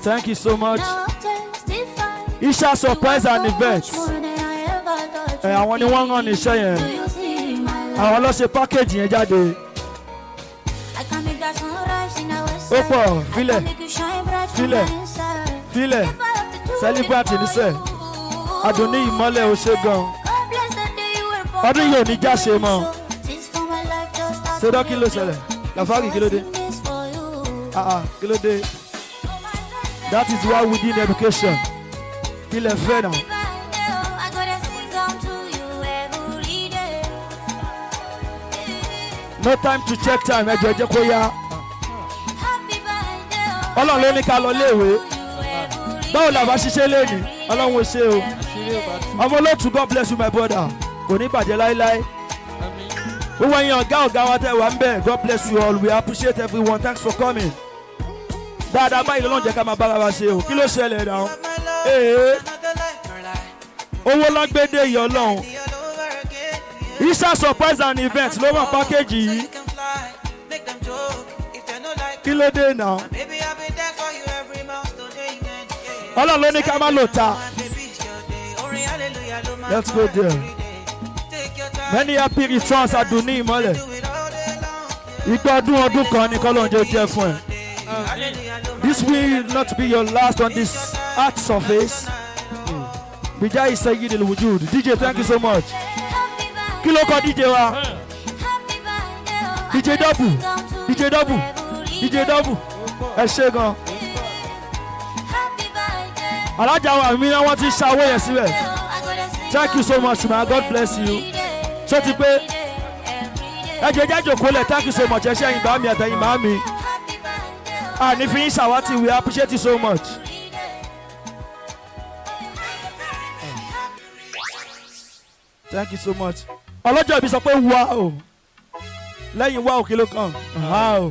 Thank you so much. Isha Surprise and Events. Ẹ àwọn ni wọ́n rán ní iṣẹ́ yẹn. Àwọn ló ṣe package yẹn jáde. Ó pọ̀, filẹ̀, filẹ̀, filẹ̀. Celebrant níṣẹ́. Àdùnní Ìmọ́lẹ̀, ó ṣe gan. Ọdún yìí ò ní jáṣe mọ́. Ṣé kí ló ṣẹlẹ̀? Gàfárì, kí ló dé? Ah ah, kí ló dé? That is why we need education. Kí lẹ fẹ́ náà? I gotta sing on to you every day. No time to check time. Ẹ jọ̀ọ́, ẹ jẹ́ kó yá. Happy birthday. Ọlọ́run ló ní ká lọ léèwé. Báwo la bá ṣiṣẹ́ léèní? Ọlọ́run ò ṣe o. Àṣírí ò bá tú. Ọmọ olóòtú, God bless you, my brother. Kò ní bàjẹ́ láéláé. Àmín. Gbogbo ẹ̀yin ọ̀gá ọ̀gá wa tẹ̀ wá ń bẹ̀, God bless you all. We appreciate everyone. Thanks for coming. Dáadáa báyìí lọ́nà jẹ́ ká máa bára wa ṣe o. Kí ló ṣẹlẹ̀ náà? Ee, owó lágbédè yìí, Ọlọ́run. Isha Surprise and Event ló mọ̀ package yìí. Kí ló dé náà? Ọlọ́run ló ní ká má lò ta. Let's go there. Many happy returns, Àdùnní Ìmọ́lẹ̀. Ìgbà ọdún ọdún kan ní kọ́lọ́njẹ́ ó jẹ́ fún ẹ. This will not be your last on this earth surface. Bijai Sayyid al Wujud. DJ, thank you so much. Kí ló kọ DJ wa? DJ Double, DJ Double, DJ Double. Ẹ ṣé gan. Alájà wa mi náà, wọ́n ti ṣàwó yẹn síbẹ̀. Thank you so much, ma. God bless you. Ṣé ti pé? Ẹ jẹ́ jẹ́ jòkó lẹ̀. Thank you so much. Ẹ ṣé, ẹ̀yin bá mi àtẹ̀yìn bá mi. Àní fi yín ṣàwátì. We appreciate you so much. Thank you so much. Ọlọ́jọ́ ìbí sọ pé wow. Lẹ́yìn wow, kí ló kàn? How.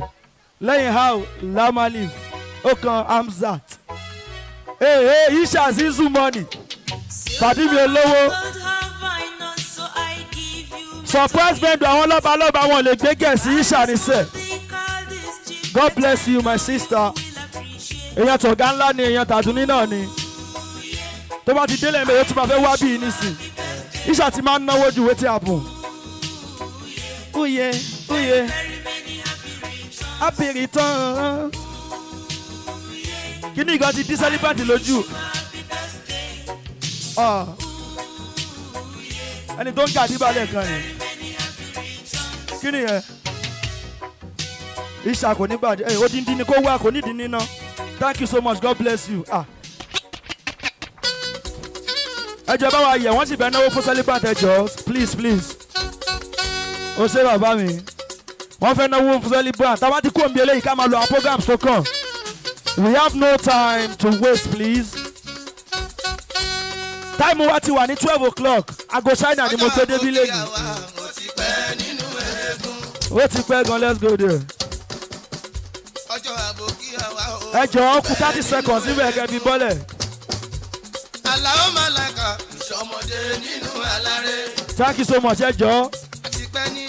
Lẹ́yìn how, lamalif. Ó kan Hamzat. Hey, hey, Isha Zizu money. Pàdí mi olówó. Surprise vendor, àwọn lọ́ba lọ́ba wọn lè gbé gẹ̀ẹ́sì Isha ní sẹ́. God bless you, my sister. Èèyàn tọ̀gá ńlá ni, èèyàn tàdúní náà ni. Tó bá ti délẹ̀ mẹ́rin, ó tún máa fẹ́ wá bíi nísìn. Isha ti máa ń náwó ju. Wetin happen? Uye uye, happy return. Kíní ìgbà ti dí celebrant lójú. Ah. Ẹni tó ń gà díbalẹ̀ kan ni. Kí ni yẹn? Isha, kò ní bàjẹ́. Ẹ odindi ni kó wá, kò nídìí níná. Thank you so much. God bless you. Ah. Ẹ jọ̀ọ́, bá wa yẹ̀ wọ́n sì bẹ́ẹ̀ náwó fún celebrant. Ẹ jọ̀ọ́, please, please. Ó ṣe, bàbá mi. Wọ́n fẹ́ náwó fún celebrant. Táwa ti kó òǹbí eléyìí, ká máa lo àwọn programs tó kàn. We have no time to waste, please. Time wa ti wà ní 12 o'clock. Aago China ni mo tó débí lẹ́nu. Ó ti pẹ́ gan. Let's go there. Ẹ jọ̀ọ́, kù 30 seconds níbẹ̀ kẹ́ fi bọ́lẹ̀. Àlàó Màlàkà ìṣọmọdé nínú aláré. Thank you so much. Ẹ jọ̀ọ́. Àti pẹ́ nínú